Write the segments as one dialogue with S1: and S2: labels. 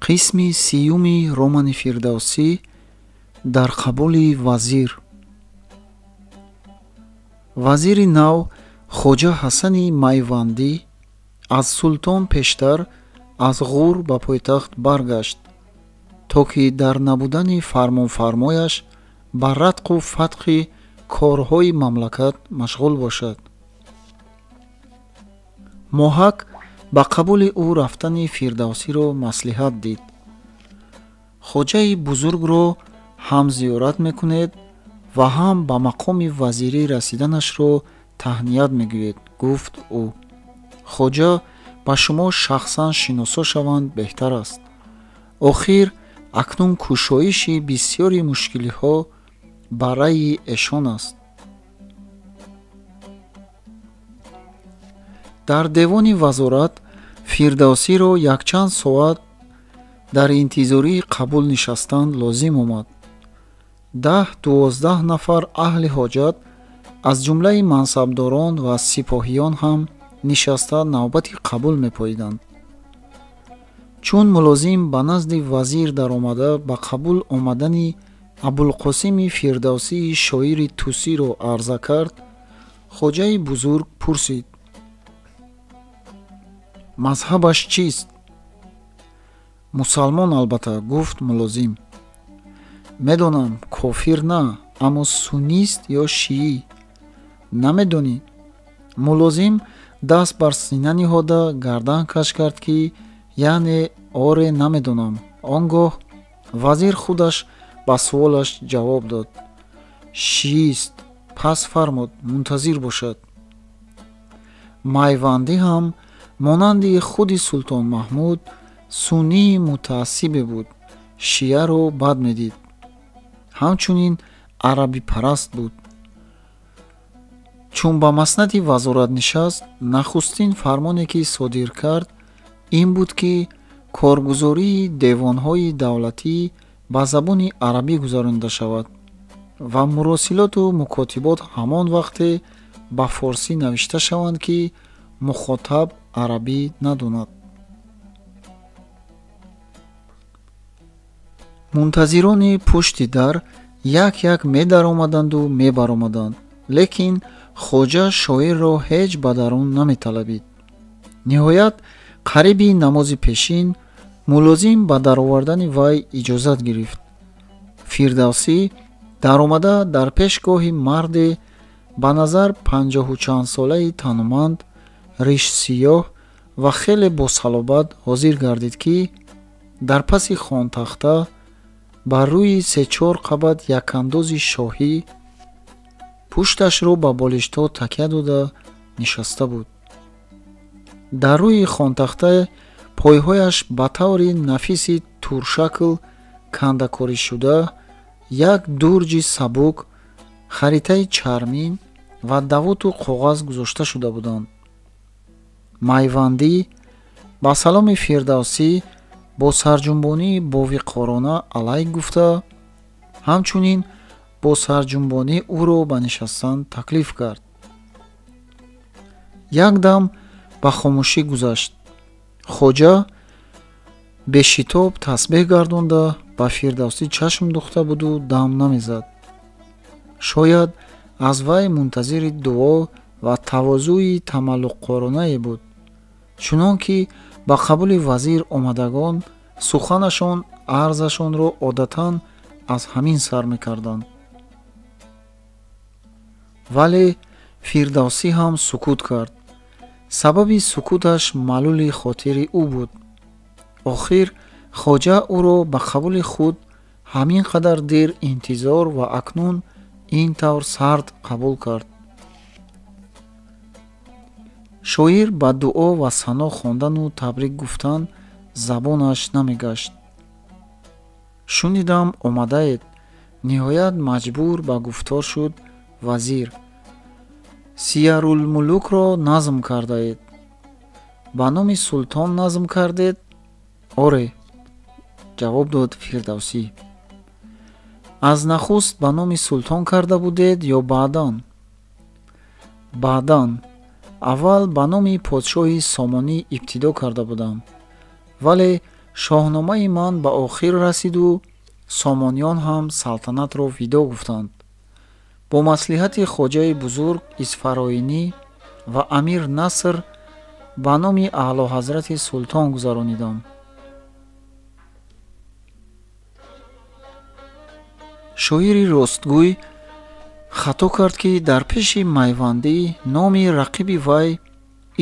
S1: Қисми сиюми романи Фирдавсӣ дар қабули вазир. Вазири нав Хоҷа Ҳасани Майвандӣ аз султон пештар аз Ғур ба пойтахт баргашт, то ки дар набудани фармонфармояш ба ратқу фатқи корҳои мамлакат машғул бошад. Моҳак ба қабули ӯ рафтани Фирдавсиро маслиҳат дид. Хоҷаи бузургро ҳам зиёрат мекунед ва ҳам ба мақоми вазирӣ расиданашро таҳният мегӯед, гуфт ӯ. Хоҷа ба шумо шахсан шиносо шаванд беҳтар аст. Охир акнун кушоиши бисёри мушкилиҳо ба раъйи эшон аст. Дар девони вазорат Фирдавсиро якчанд соат дар интизории қабул нишастан лозим омад. 10-12 нафар аҳли ҳоҷат аз ҷумлаи мансабдорон ва сипоҳиён ҳам нишаста навбати қабул мепоиданд. Чун мулозим ба назди вазир даромада ба қабул омадани Абулқосими Фирдавсии шоири тусиро арза кард, хоҷаи бузург пурсид: мазҳабаш чист? Мусалмон албатта, гуфт мулозим. Медонам, кофир на, аммо суннист ё шиӣ? Намедонӣ? Мулозим даст бар сина ниҳода гардан каш кард, ки яъне оре намедонам. Он гоҳ вазир худаш ба суолаш ҷавоб дод: шиист. Пас фармуд мунтазир бошад. Майвандӣ ҳам монанди худи Султон Маҳмуд суннии мутаассибе буд, шияро бад медид. Ҳамчунин арабипараст буд. Чун ба маснади вазорат нишаст, нахустин фармоне ки содир кард ин буд, ки коргузории девонҳои давлатӣ ба забони арабӣ гузаронида шавад ва муросилоту мукотибот ҳамон вақте ба форсӣ навишта шаванд, ки мухотаб арабӣ надонад. Мунтазирони пушти дар як-як медаромаданду мебаромаданд, лекин хоҷа шоирро ҳеҷ ба дарун наметалабид. Ниҳоят қариби намози пешин мулозим ба даровардани вай иҷозат гирифт. Фирдавсӣ даромада дар пешгоҳи марде ба назар 50 чанд солаи тануманд, ришсиёҳ ва хеле босалобат ҳозир гардид, ки дар паси хонтахта бар рӯи 3-4 қабат якандози шоҳӣ пушташро ба болиштҳо такя дода нишаста буд. Дар рӯи хонтахта пойҳояш ба таври нафиси туршакл кандакорӣ шуда, як дурҷи сабук, харитаи чармин ва давоту коғаз гузошта шуда буданд. Майвандӣ ба саломи Фирдавсӣ бо сарҷунбонии бовиқорона алайк гуфта, ҳамчунин бо сарҷунбонӣ ӯро ба нишастан таклиф кард. Як дам ба хомӯшӣ гузашт. Хоҷа бешитоб тасбеҳ гардонда ба Фирдавсӣ чашм духта буду дам намезад. Шояд аз вай мунтазири дуо ва тавозӯи тамаллуққоронае буд, чунон ки ба қабули вазир омадагон суханашон арзашонро одатан аз ҳамин сар мекарданд. Вале Фирдавсӣ ҳам сукут кард. Сабаби сукуташ малули хотири ӯ буд. Охир хоҷа ӯро ба қабули худ ҳамин қадар дер интизор ва акнун ин тавр сард қабул кард. Шоир ба дуо ва сано хондану табрик гуфтан забонаш намегашт. Шунидам омадаед. Ниҳоят маҷбур ба гуфтор шуд вазир. Сиярулмулукро назм кардаед. Ба номи султон назм кардед? Оре, ҷавоб дод Фирдавсӣ. Аз нахуст ба номи султон карда будед ё баъдан? Баъдан. Аввал ба номи подшоҳи Сомонӣ ибтидо карда будам, вале Шоҳномаи ман ба охир расиду сомониён ҳам салтанатро видо гуфтанд. Бо маслиҳати хоҷаи бузург Исфароинӣ ва амир Наср ба номи Аълоҳазрати султон гузаронидам. Шоири ростгӯй хато кард, ки дар пеши Майвандӣ номи рақиби вай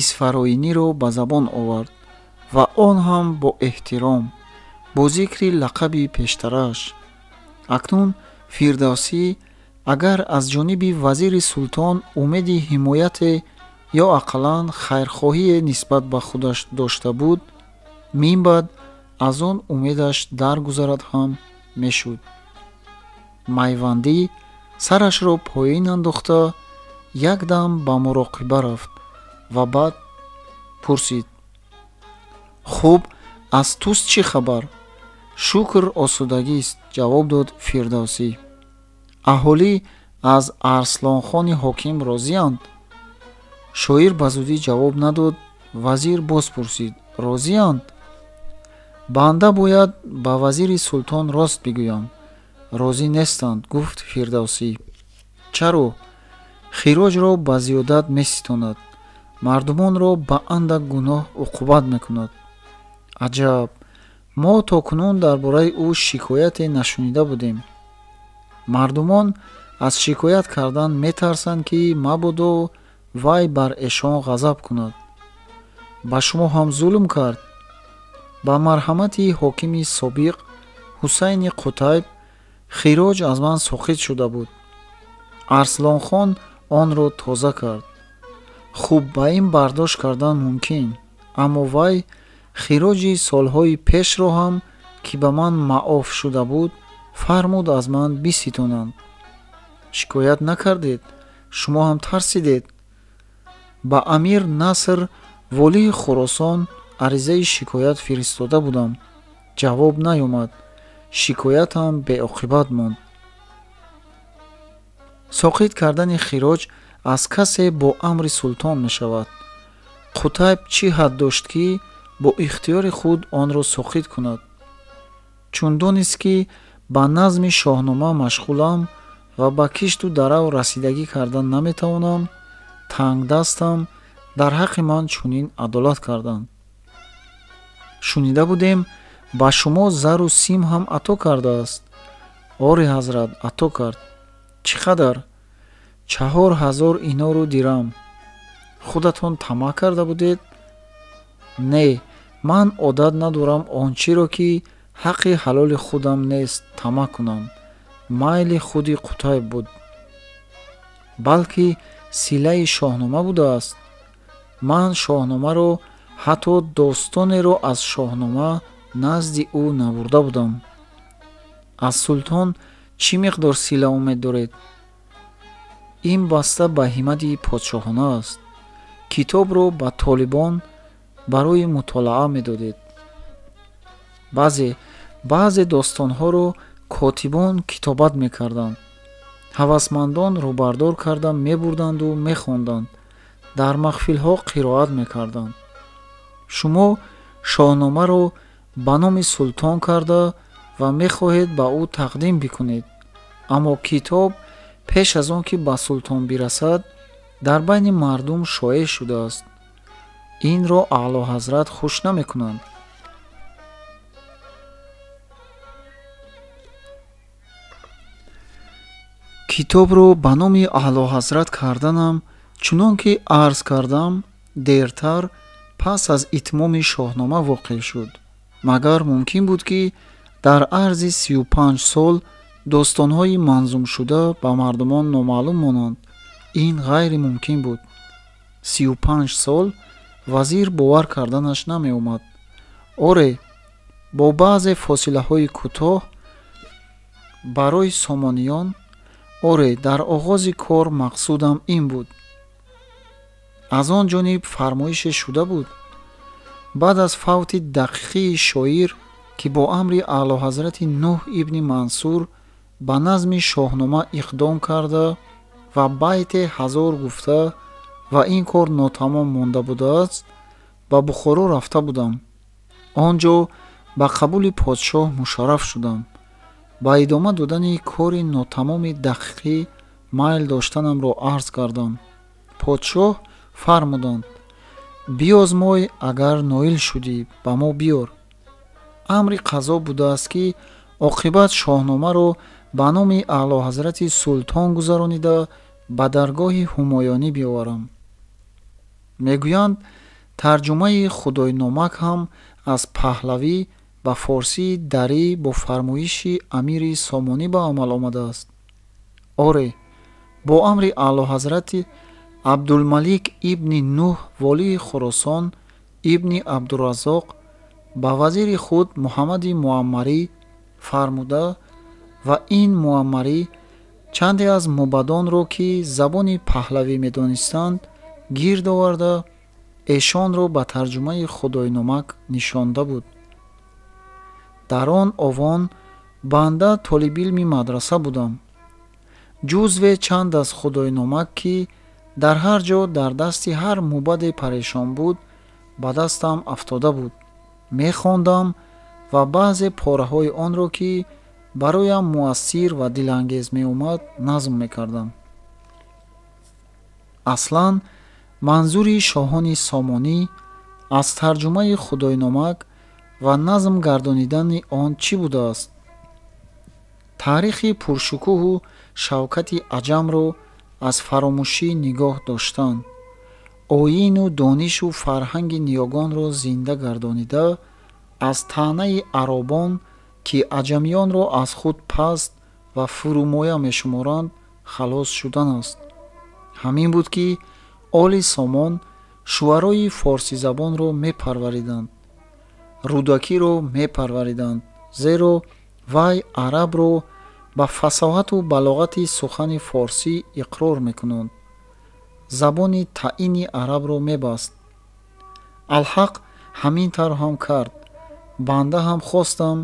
S1: Исфароиниро ба забон овард ва он ҳам бо эҳтиром, бо зикри лақаби пештараш. Акнун Фирдавсӣ агар аз ҷониби вазири султон умеди ҳимояте ё ақаллан хайрхоҳие нисбат ба худаш дошта буд, минбаъд аз он умедаш даргузарад ҳам мешуд. Майвандӣ сарашро поин андохта якдам ба муроқиба рафт ва баъд пурсид: хуб, аз Тус чӣ хабар? Шукр, осудагист, ҷавоб дод Фирдавсӣ. Аҳолӣ аз Арслонхони ҳоким розианд? Шоир ба зудӣ ҷавоб надод. Вазир боз пурсид: розианд? Банда бояд ба вазири султон рост бигӯям. Розӣ нестанд, гуфт Фирдавсӣ. Чаро? Хироҷро ба зиёдат меситонад, мардумонро ба андак гуноҳ уқубат мекунад. Аҷаб, мо то кунун дар бораи ӯ шикояте нашунида будем. Мардумон аз шикоят кардан метарсанд, ки мабодо вай бар эшон ғазаб кунад. Ба шумо ҳам зулм кард? Ба марҳамати ҳокими собиқ Ҳусайни Қутайб хироҷ аз ман соқит шуда буд. Арслонхон онро тоза кард. Хуб, ба ин бардошт кардан мумкин, аммо вай хироҷи солҳои пешро ҳам, ки ба ман маоф шуда буд, фармуд аз ман биситонанд. Шикоят накардед? Шумо ҳам тарсидед? Ба амир Наср, волии Хуросон, аризаи шикоят фиристода будам. Ҷавоб наёмад. Шикоятам беоқибат монд. Соқит кардани хироҷ аз касе бо амри султон мешавад. Қутайб чӣ ҳад дошт, ки бо ихтиёри худ онро соқит кунад? Чун донист, ки ба назми шоҳнома машғулам ва ба кишту дарав расидагӣ кардан наметавонам, тангдастам, дар ҳаққи ман чунин адолат карданд. Шунида будем, ба шумо зару сим ҳам ато кардааст. Ори ҳазрат, ато кард. Чӣ қадар? 4000 инору дирам. Худатон тамаъ карда будед? Не, ман одат надорам он чиро, ки ҳаққи ҳалоли худам нест, тамаъ кунам. Майли худи Қутайб буд. Балки силаи шоҳнома будааст. Ман шоҳномаро, ҳатто достонеро аз шоҳнома назди ӯ набурда будам. Аз султон чӣ миқдор сила умед доред? Ин баста ба ҳиммати подшоҳона аст. Китобро ба толибон барои мутолаа медодед. Баъзе достонҳоро котибон китобат мекарданд. Ҳавасмандон рӯбардор карда мебурданду мехонданд. Дар маҳфилҳо қироат мекарданд. Шумо шоҳномаро ба номи султон карда ва мехоҳед ба ӯ тақдим бикунед. Аммо китоб пеш аз он ки ба султон бирасад, дар байни мардум шоеъ шудааст. Инро Аълоҳазрат хуш намекунанд. Китобро ба номи Аълоҳазрат карданам, чунон ки арз кардам, дертар пас аз итмоми шоҳнома воқеъ шуд. Магар мумкин буд, ки дар арзи 35 сол достонҳои манзумшуда ба мардумон номаълум монанд? Ин ғайримумкин буд. 35 сол вазир бовар карданаш намеомад. Оре, бо баъзе фосилаҳои кӯтоҳ барои сомониён, оре, дар оғози кор мақсудам ин буд. Аз он ҷониб фармоише шуда буд. Баъд аз фавти дақиқии шоир, ки бо амри Аълоҳазрати Нӯҳ ибни Мансур ба назми шоҳнома иқдом карда ва байте 1000 гуфта ва ин кор нотамом монда будааст, ба Бухоро рафта будам. Он ҷо Ба қабули подшоҳ мушарраф шудам. Ба идома додани кори нотамоми дақиқӣ майл доштанамро арз кардам. Подшоҳ фармуданд: биёзмой, агар ноил шудӣ, ба мо биёр. Амри қазо будааст, ки оқибат шоҳномаро ба номи Аълоҳазрати султон гузаронида ба даргоҳи ҳумоёнӣ биёварам. Мегӯянд, тарҷумаи худойномак ҳам аз паҳлавӣ ба форсии дарӣ бо фармоиши амири Сомонӣ ба амал омадааст. Оре, бо амри Аълоҳазрати Абдулмалик ибни Нуҳ, волии Хуросон, ибни Абдураззоқ ба вазири худ Муҳаммади Муаммарӣ фармуда ва ин Муаммарӣ чанде аз мубадонро, ки забони паҳлавӣ медонистанд, гирд оварда эшонро ба тарҷумаи худойномак нишонда буд. Дар он овон банда толибилми мадраса будам. Ҷузве чанд аз худойномак, ки дар ҳар ҷо дар дасти ҳар мубаде парешон буд, ба дастам афтода буд. Мехондам ва баъзе пораҳои онро, ки бароям муассир ва дилангез меомад, назм мекардам. Аслан манзури шоҳони Сомонӣ аз тарҷумаи худойномак ва назм гардонидани он чӣ будааст? Таърихи пуршукӯҳу шавкати аҷамро аз фаромӯшӣ нигоҳ доштан, оину донишу фарҳанги ниёгонро зинда гардонида, аз таънаи аробон, ки аҷамиёнро аз худ паст ва фурӯмоя мешуморанд, халос шудан аст. Ҳамин буд, ки оли Сомон шуарои форсизабонро мепарвариданд, Рӯдакиро мепарвариданд, зеро вай арабро ба фасоҳату балоғати сухани форсӣ иқрор мекунанд. Забони таъини арабро мебаст. Алҳақ ҳамин тавр ҳам кард. Банда ҳам хостам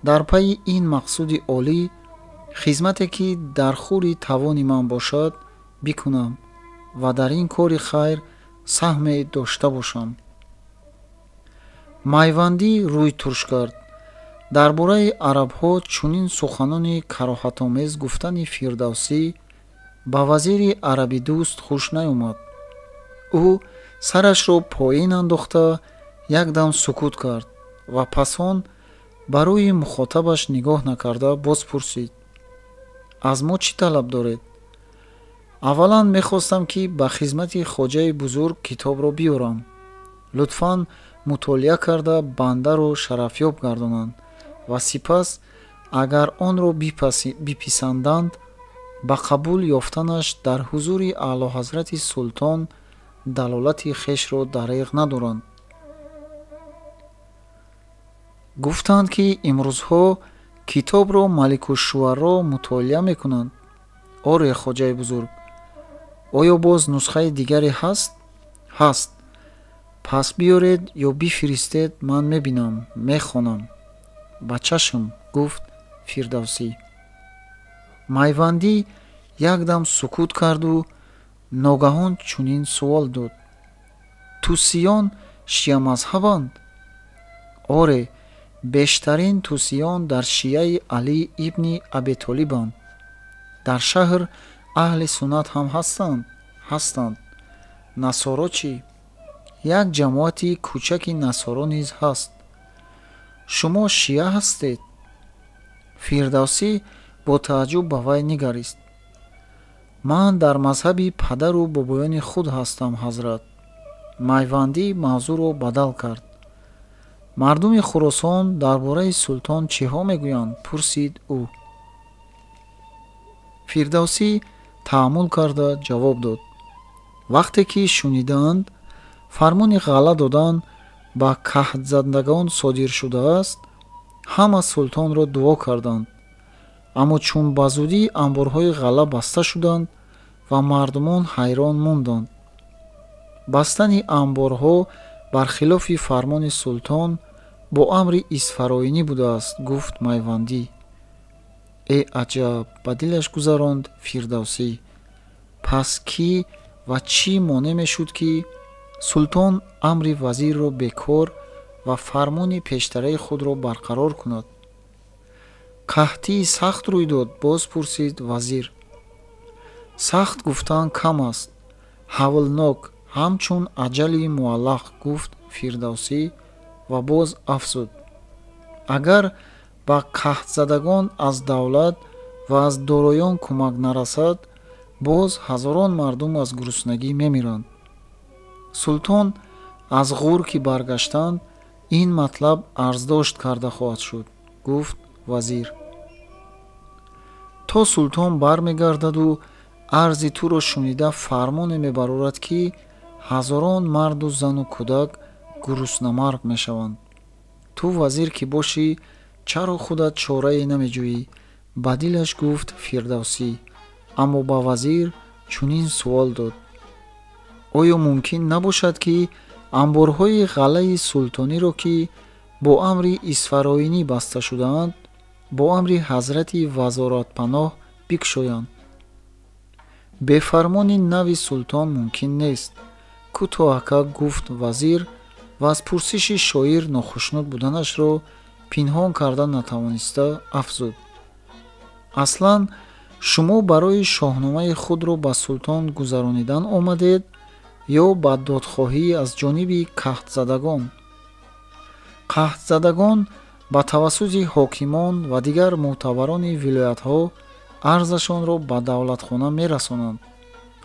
S1: дар пайи ин мақсуди олӣ хизмате, ки дар хури тавони ман бошад, бикунам ва дар ин кори хайр саҳме дошта бошам. Майвандӣ рӯй турш кард. Дар бораи арабҳо чунин суханони кароҳатомез гуфтани Фирдавсӣ ба вазири арабидӯст хуш наёмад. Ӯ сарашро поин андохта якдам сукут кард ва пас он ба рӯи мухотабаш нигоҳ накарда боз пурсид: аз мо чӣ талаб доред? Аввалан мехостам, ки ба хизмати хоҷаи бузург китобро биёрам. Лутфан мутолиа карда бандаро шарафёб гардонанд ва сипас, агар онро биписанданд, ба қабул ёфтанаш дар ҳузури Аълоҳазрати султон далолати хешро дареғ надоранд. Гуфтанд, ки имрӯзҳо китобро Маликушшуаро мутолиа мекунанд. Оре, хоҷаи бузург. Оё боз нусхаи дигаре ҳаст? Ҳаст. Пас биёред ё бифиристед, ман мебинам, мехонам. Ба чашм, гуфт Фирдавсӣ. Майвандӣ якдам сукут карду ногаҳон чунин суол дод: тусиён шиамазҳабанд? Оре, бештарин тусиён дар шияи Алӣ ибни Абитолибанд. Дар шаҳр аҳли суннат ҳам ҳастанд? Ҳастанд. Насоро чӣ? Як ҷамоати кӯчаки насоро низ ҳаст. Шумо шия ҳастед? Фирдавсӣ бо тааҷҷуб ба вай нигарист. Ман дар мазҳаби падару бобоёни худ ҳастам, ҳазрат. Майвандӣ мавзӯъро бадал кард. Мардуми Хуросон дар бораи султон чиҳо мегӯянд? Пурсид ӯ. Фирдавсӣ таъаммул карда ҷавоб дод: вақте ки шунидаанд фармони ғалла додан ба каҳтзадагон содир шудааст, ҳама султонро дуо карданд. Аммо чун ба зудӣ анборҳои ғалла баста шуданд ва мардумон ҳайрон монданд. Бастани анборҳо бар хилофи фармони султон бо амри Исфароинӣ будааст, гуфт Майвандӣ. Э аҷаб, ба дилаш гузаронд Фирдавсӣ. Пас кӣ ва чӣ монеъ мешуд, ки султон амри вазирро бекор ва фармони пештараи худро барқарор кунад. Қаҳтии сахт рӯй дод, боз пурсид вазир. Сахт гуфтан кам аст, ҳавлнок, ҳамчун аҷали муаллақ, гуфт Фирдавсӣ ва боз афзуд: агар ба қаҳтзадагон аз давлат ва аз дороён кӯмак нарасад, боз ҳазорон мардум аз гуруснагӣ мемиранд. Султон аз Ғур ки баргаштанд, ин матлаб арздошт карда хоҳад шуд, гуфт вазир. То султон бармегардаду арзи туро шунида фармоне мебарорад, ки ҳазорон марду зану кӯдак гуруснамарг мешаванд. Ту вазир ки бошӣ, чаро худат чорае намеҷӯӣ? Ба дилаш гуфт Фирдавсӣ, аммо ба вазир чунин суол дод: оё мумкин набошад, ки анборҳои ғаллаи султониро, ки бо амри Исфароинӣ баста шудаанд, бо амри ҳазрати вазоратпаноҳ бикушоянд? Бефармони нави султон мумкин нест, кӯтоҳака гуфт вазир ва аз пурсиши шоир нохушнуд буданашро пинҳон карда натавониста афзуд: аслан шумо барои шоҳномаи худро ба султон гузаронидан омадед ё ба додхоҳӣ аз ҷониби қаҳтзадагон? Қаҳтзадагон ба тавассути ҳокимон ва дигар мӯътабарони вилоятҳо арзашонро ба давлатхона мерасонанд.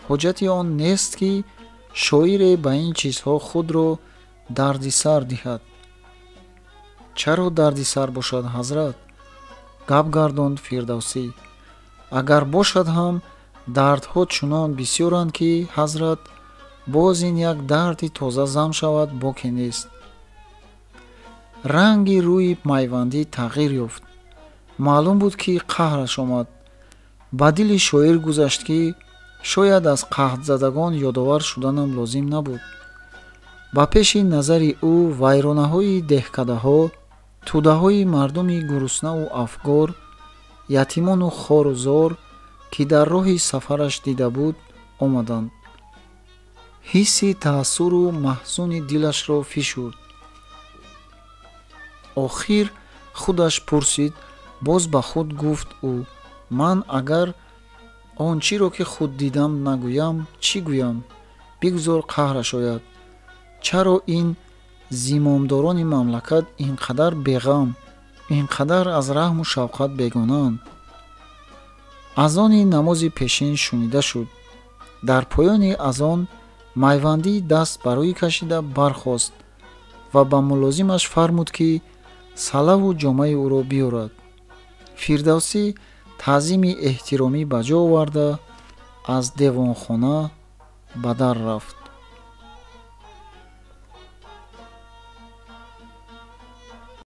S1: Ҳоҷати он нест, ки шоире ба ин чизҳо худро дардисар диҳад. Чаро дардисар бошад, ҳазрат? Гап гардонд Фирдавсӣ. Агар бошад ҳам, дардҳо чунон бисёранд, ки ҳазрат, боз ин як дарди тоза зам шавад, боке нест. Ранги рӯи Майвандӣ тағйир ёфт. Маълум буд, ки қаҳраш омад. Ба дили шоир гузашт, ки шояд аз қаҳтзадагон ёдовар шуданам лозим набуд. Ба пеши назари ӯ вайронаҳои деҳкадаҳо, тӯдаҳои мардуми гуруснаву афгор, ятимону хору зор, ки дар роҳи сафараш дида буд, омаданд. Ҳисси таассуру маҳзуни дилашро фишурд. Охир худаш пурсид, боз ба худ гуфт ӯ: ман агар он чиро, ки худ дидам, нагӯям, чӣ гӯям? Бигзор қаҳраш ояд. Чаро ин зимомдорони мамлакат ин қадар беғам, ин қадар аз раҳму шавқат бегонаанд? Азони намози пешин шунида шуд. Дар поёни азон Майвандӣ даст ба рӯй кашида бархост ва ба мулозимаш фармуд, ки салаву ҷомаи ӯро биёрад. Фирдавсӣ таъзими эҳтиромӣ ба ҷо оварда аз девонхона ба дар рафт.